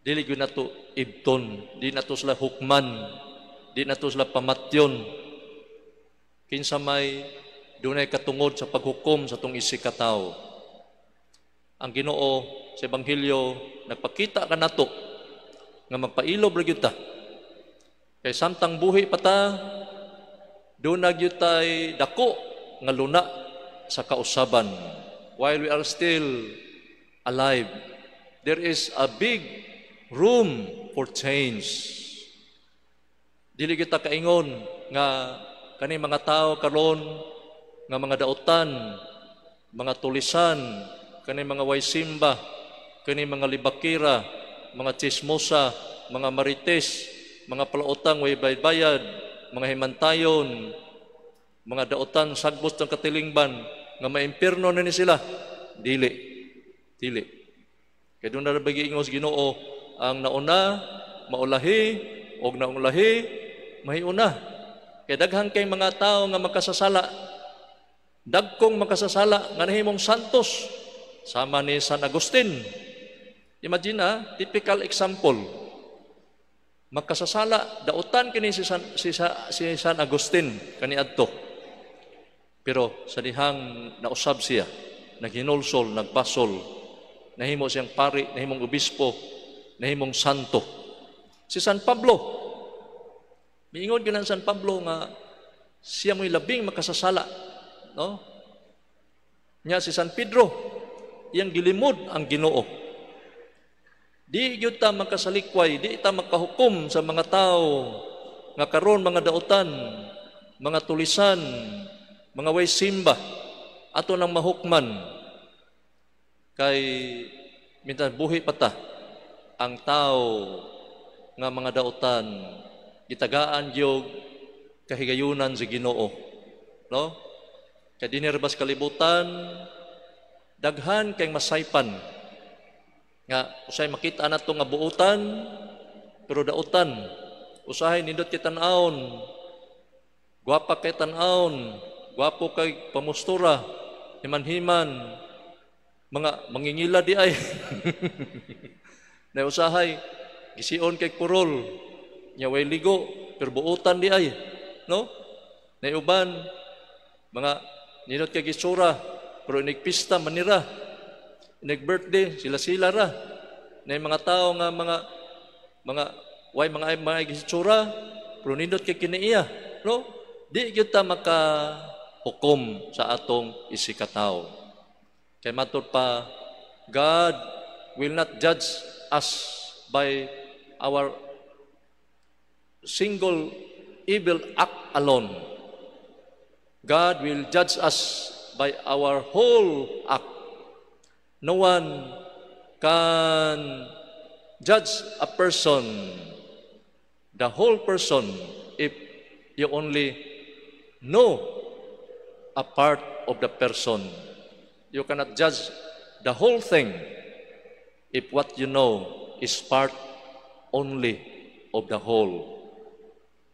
Dili gyud nato ibton, di nato sila hukman, di nato sila pamatyon. Kinsa may dunay katungod sa paghukom sa atong isigkatawo? Ang Ginoo sa Ebanghelyo nagpakita kanato nga magpailob ra gyud ta. Kay samtang buhi pa ta, duna gyud tay dako nga luna sa kausaban. While we are still alive, there is a big room for change. Dili kita kaingon nga kani mga tao karon nga mga dautan, mga tulisan, kani mga way simba, kani mga libakira, mga chismosa, mga marites, mga palautang way bayad, mga himantayon, mga dautan sagbot ng katilingban, nga maimpirno na ni sila. Dili. Dili. Kay duna ra giingon sa Ginoo, ang nauna maulahi og naulahi mahiuna. Kay daghan kay mga tao nga makasasala, dagkong makasasala nga nahimong santos, sama ni San Agustin. Imagine ah, typical example. Makasasala, dautan kini si San Agustin kaniadto. Pero sa dihang nausab siya, naghinulsol, nagbasol, nahimo siyang pari, nahimong obispo, nahimong santo. Si San Pablo, miingon gyud San Pablo nga siya mo'y labing makasasala, no? Nya si San Pedro, iyang gilimod ang Ginoo. Di gyud ta makasalikway, di ta makahukom sa mga tao nga karon mga dautan, mga tulisan, mga way simba, ato nang mahukman. Kay mintan buhi pa ta, ang tao nga mga dautan gitagaan gyud kahigayunan sa Ginoo, no? Kay dinhi ra kalibutan, daghan kay masaypan nga usahay makita nato nga buutan pero dautan. Usahay nindot kay tan-awon, gwapa kay tan-awon, gwapo kay pamustura, himan-himan, mga mangingila di ay. Na usahay gision kay kurol nya way ligo pero buutan di ay, no? Na uban mga nindot kay gisura pero inig pista manira, inig birthday sila sila ra. Na mga tao nga mga way mga gisura pero nindot kay kiniiya, no? Di gyud ta maka hukom sa atong isigkatawo. Kay matud pa, God will not judge us by our single evil act alone. God will judge us by our whole act. No one can judge a person, the whole person, if you only know a part of the person. You cannot judge the whole thing if what you know is part only of the whole.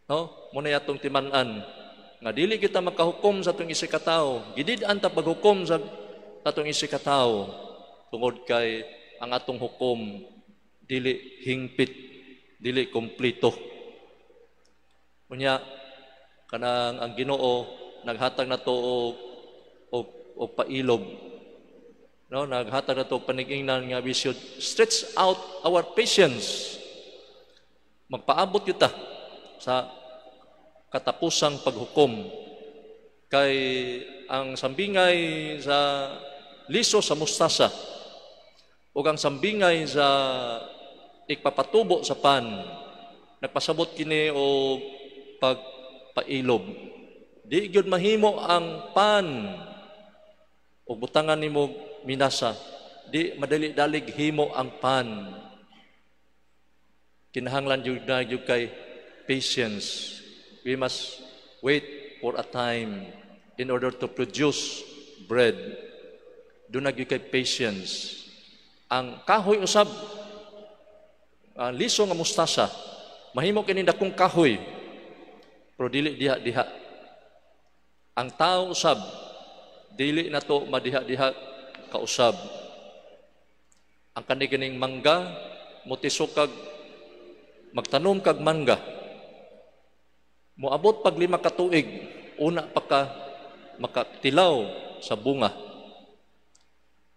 No? Mao na atong timan-an nga dili kita makahukom sa atong isigkatawo. Gidid-an ta paghukom sa atong isigkatawo tungod kay ang atong hukom dili hingpit, dili kompleto. Unya kanang ang Ginoo naghatag nato og pailob. No, naghatag nato og panigingnan nga we should stretch out our patience. Magpaabot kita sa katapusang paghukom. Kay ang sambingay sa liso sa mustasa ug ang sambingay sa ikpapatubo sa pan nagpasabot kini og pagpailob. Di gyud mahimo ang pan ug butangan nimo minasa. Di madali dalig himo ang pan. Kinahanglan jud na jud kay patience. We must wait for a time in order to produce bread. Duna gyud kay patience. Ang kahoy usab, ang liso nga mustasa, mahimo kini dakong kahoy, pero dili diha diha. Ang tao usab, dili nato madiha-diha kausab. Ang kani kining mangga, Motisok kag magtanom kag mangga, moabot pag 5 ka tuig una pa ka makatilaw sa bunga.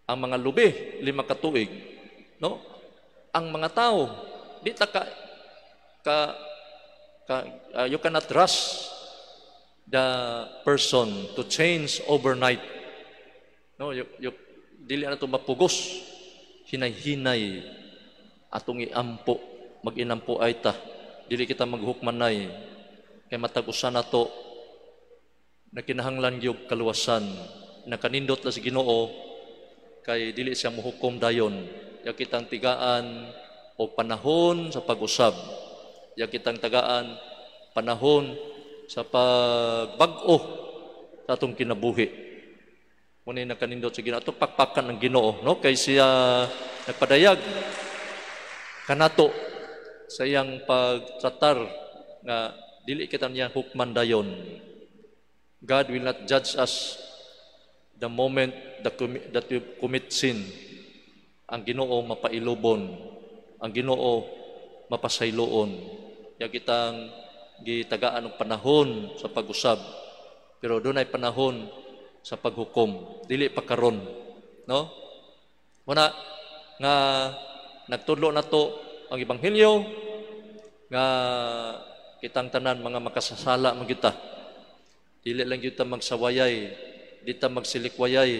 Ang mga lubi, 5 ka tuig, no? Ang mga tao, di ta ka ka, ka you cannot trust the person to change overnight, no? You dili na to mapugos. Hinay-hinay atong iampo, mag-inampo ay ta. Dili kita maghukmanay kay matag usa nato nakinahanglan gyud kaluwasan. Nakanindot la sa Ginoo kay dili siya mohukom dayon. Ya kitang tigaan o panahon sa pag-usab, ya kitang tagaan panahon sa pagbag-o sa atong kinabuhi. Muna nakanindot sa Ginoo. Ato pakpakan ng Ginoo, no? Kay siya nagpadayag kanato sa iyang pagtratar nga dili kita niya hukman dayon. God will not judge us the moment that we commit sin. Ang Ginoo mapailubon, ang Ginoo mapasayloon. Ya kitang gitagaan og panahon sa pag-usab. Pero dunay panahon sa paghukom, dili pa karon, no? Muna nga nagtudlo nato ang ebanghelyo nga kitang tanan mga makasasala man kita. Dili lang kita magsawayay, di ta magsilikwayay,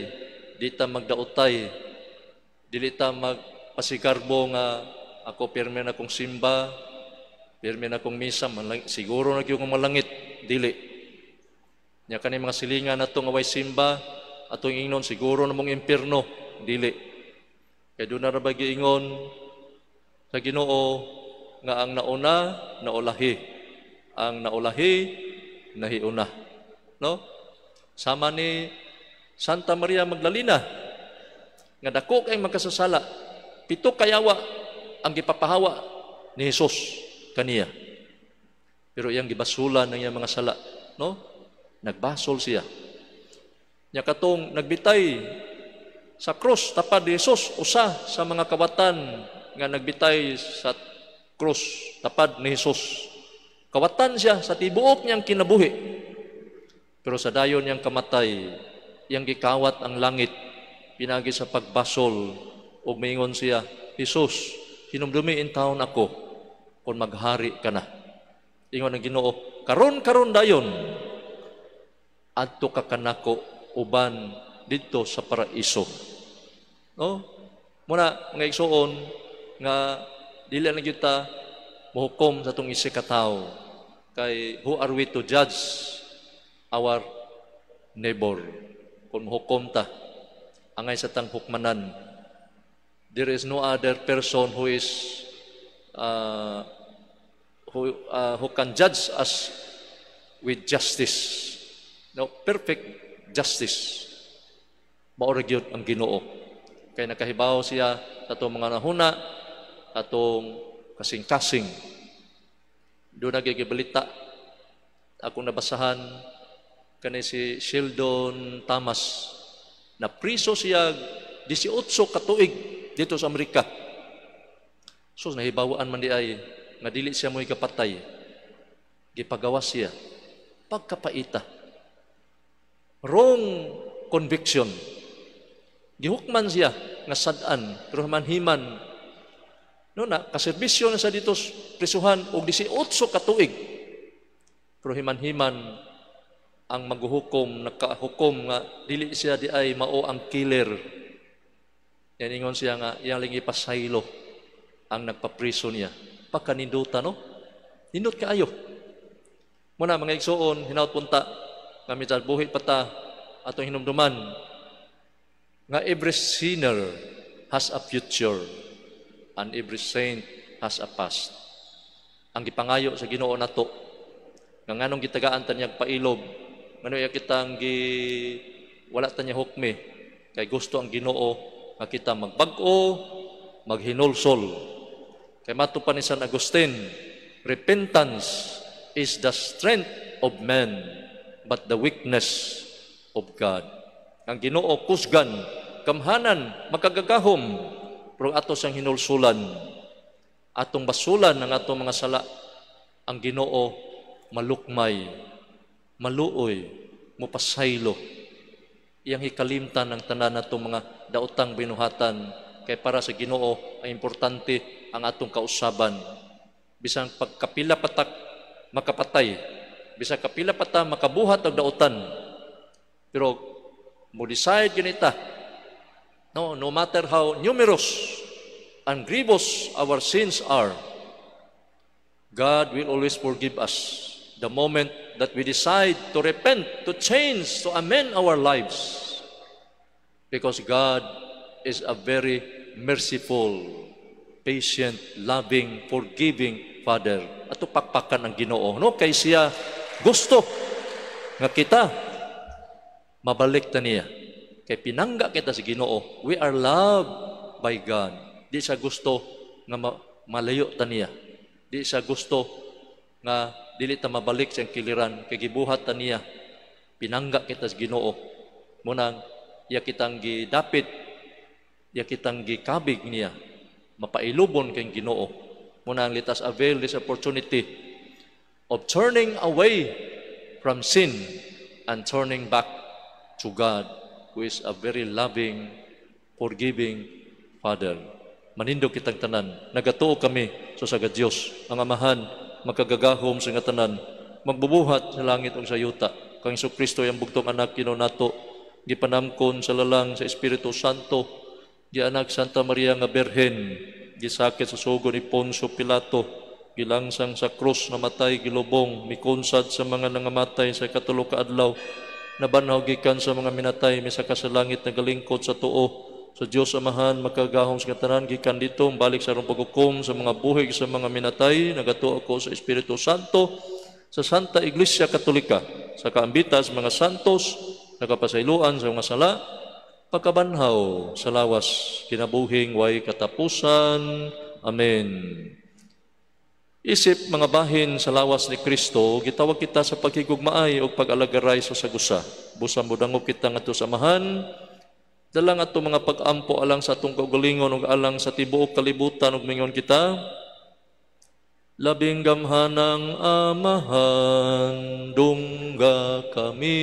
di ta magdaotay, dili ta magpasigarbo nga ako pirmi na kong simba, pirmi na kong misa, siguro na gyud malangit, dili. Nya kani mga silingan nato nga way simba, atong ingnon siguro na mong impierno, dili. Kay doon na ra ba giingon sa Ginoo nga ang nauna naulahi, ang naulahi nahiuna. No? Sama ni Santa Maria Magdalena nga dako kay magkasasala, pito kayawa ang gipapahawa ni Jesus kaniya. Pero iyang gibasulan ang iyang mga sala, no? Nagbasol siya. Nya katong nagbitay sa krus tapad ni Jesus, usa sa mga kawatan nga nagbitay sa krus tapad ni Jesus. Kawatan siya sa tibuok niyang kinabuhi. Pero sa dayon niyang kamatay, iyang gikawat ang langit pinagi sa pagbasol ug miingon siya, "Jesus, hinumdumi intawon ako kung maghari ka na." Ingon ang Ginoo, "Karon karon dayon adto ka kanako uban didto sa paraiso." No? Muna mga igsuon nga dili na kita mohukom sa atong isig ka tawo kay who are we to judge our neighbor? Kung mohukom ta, angay sa tang hukmanan. There is no other person who can judge us with justice. No, perfect justice. Mao ra gyud ang Ginoo. Kay nakahibaw siya sa atong mga nahuna, atong kasing-kasing. Doon nagigibalita akong nabasahan kani si Sheldon Thomas na priso siya 18 katuig dito sa Amerika. So nahibawaan man di ay nga dili siya mo'y kapatay. Gipagawas siya. Pagkapaita. Wrong conviction. Gihukman siya nga sad-an pero manhiman no na kaserbisyo na sa dito prisuhan og 18 ka tuig. Pero himan-himan ang maghuhukom nakahukom nga dili siya di ay mao ang killer. Yan ingon siya nga iyang lang ipasaylo ang nagpapriso niya. Pagkaninduta, no? Nindot kaayo. Muna mga igsuon, hinaut punta nga mitad buhi pa ta atong hinumduman nga every sinner has a future and every saint has a past. Ang gipangayo sa Ginoo nato nga nganong gitagaan ta niyang pailob, ngano iya kitang gi wala ta niya hukmi, kay gusto ang Ginoo nga kita magbag-o, maghinulsol. Kay mato pa ni San Agustin, "Repentance is the strength of man, but the weakness of God." Ang Ginoo kusgan, gamhanan, makagagahom, pero ato siyang hinulsulan. Atong basulan ang atong mga sala, ang Ginoo malukmay, maluoy, mupasaylo. Iyang hikalimtan ang tanan natong mga daotang binuhatan kay para sa Ginoo ang importante ang atong kausaban. Bisan pagkapila pa ta makapatay, bisan kapila pa ta makabuhat og daotan, pero mo decide ganita, no, no matter how numerous and grievous our sins are, God will always forgive us the moment that we decide to repent, to change, to amend our lives. Because God is a very merciful, patient, loving, forgiving Father. Ato pakpakan ang Ginoo, no? Kay siya gusto nga kita mabalik ta niya. Kay pinangga kita sa Ginoo. We are loved by God. Di siya gusto nga malayo ta niya. Di siya gusto nga dili ta mabalik sa kiliran kay gibuhat ta niya. Pinangga kita sa Ginoo. Munang iya kitang gidapit, iya kitang gikabig niya. Mapailubon kay Ginoo. Munang let us avail this opportunity of turning away from sin and turning back to God, who is a very loving, forgiving Father. Manindog kitang tanan. Nagatuo kami sa sa Dios, ang Amahan, makagagahom sa nga tanan, magbubuhat sa langit ug sa yuta. Kang Kristo iyang bugtong anak, Ginoo nato, gipanamkon sa lalang sa Espiritu Santo, gianak Santa Maria nga Birhen, gisakit sa sugo ni Poncio Pilato, gilangsang sa krus, namatay, gilubong, mikunsad sa mga nangamatay sa katulo ka adlaw, nabanhaw gikan sa mga minatay, misaka sa langit, nagalingkod sa tuo sa Dios Amahan makagahom sa katanan, gikan dito balik sa aron paghukom sa mga buhi sa mga minatay. Nagatuo ako sa Espiritu Santo, sa Santa Iglesia Katolika, sa kaambitan sa mga santos, sa kapasayloan sa mga sala, pagkabanhaw sa lawas, kinabuhing way katapusan. Amen. Isip mga bahin sa lawas ni Kristo, gitawag kita sa paghigugmaay o pag-alagaray sa sagusa. Busa modangop kita ngadto sa Amahan, dala ang atong mga pag-ampo alang sa atong kaugalingon ug alang sa tibuok kalibutan ug mingon kita: Labing gamhanang Amahan, dungga kami.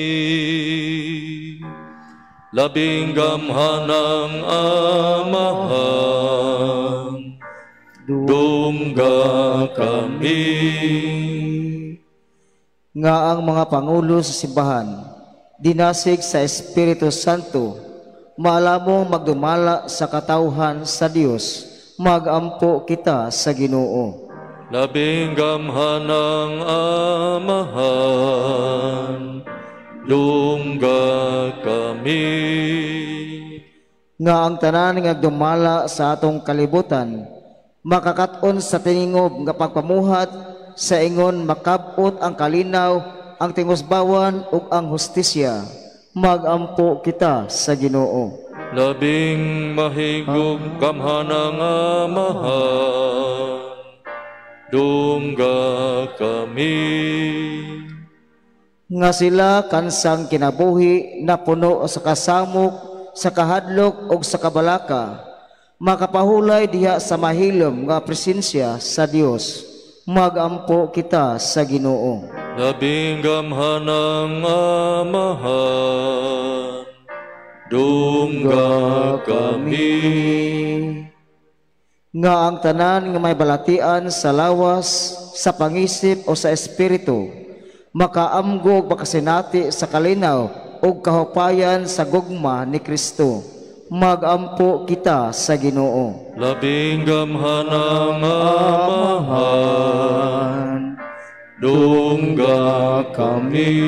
Labing gamhanang Amahan, dungga kami. Nga ang mga pangulo sa simbahan, dinasig sa Espiritu Santo, maalamong magdumala sa katawhan sa Dios, magampo kita sa Ginoo. Labing gamhanang Amahan, dungga kami. Nga ang tanan nga dumala sa atong kalibutan, makakat-on sa tingingob nga pagpamuhat sa ingon makab-ot ang kalinaw, ang tingusbawan ug ang hustisya, magampo kita sa Ginoo. Labing mahigug gamhanang Amahan, dungga kami. Nga sila kansang kinabuhi na puno sa kasamok, sa kahadlok ug sa kabalaka, makapahulay diha sa mahilom nga presensya sa Dios, magampo kita sa Ginoo. Labing gamhanang Amahan, dungga kami. Nga ang tanan nga may balatian sa lawas, sa pangisip o sa espiritu, makaamgo ug makasinati sa kalinaw ug kahupayan sa gugma ni Kristo, magampo kita sa Ginoo. Labing gamhanang Amahan, dungga kami.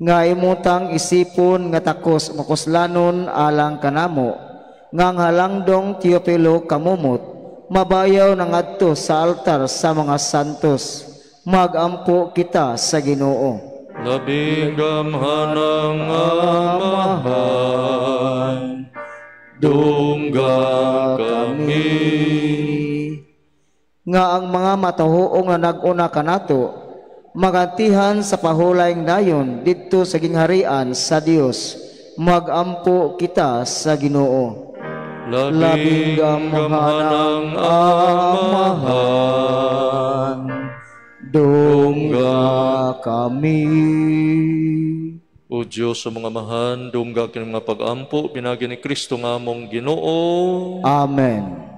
Nga imutang isipon nga takos makuslanon alang kanamo, nga ang halangdong Teopilo kamumot, mabayaw na ngadto sa altar sa mga santos, magampo kita sa Ginoo. Labing gamhanang Amahan, dungga kami. Nga ang mga matahuong nga nag-una kanato, magantihan sa pahulayng dayon didto sa gingharian sa Dios, magampo kita sa Ginoo. Labing gamhanang Amahan, dungga kami. O Diyos sa mga amahan, dungga kini mga pag-ampo, pinaagi ni Kristo nga among Ginoo. Amen.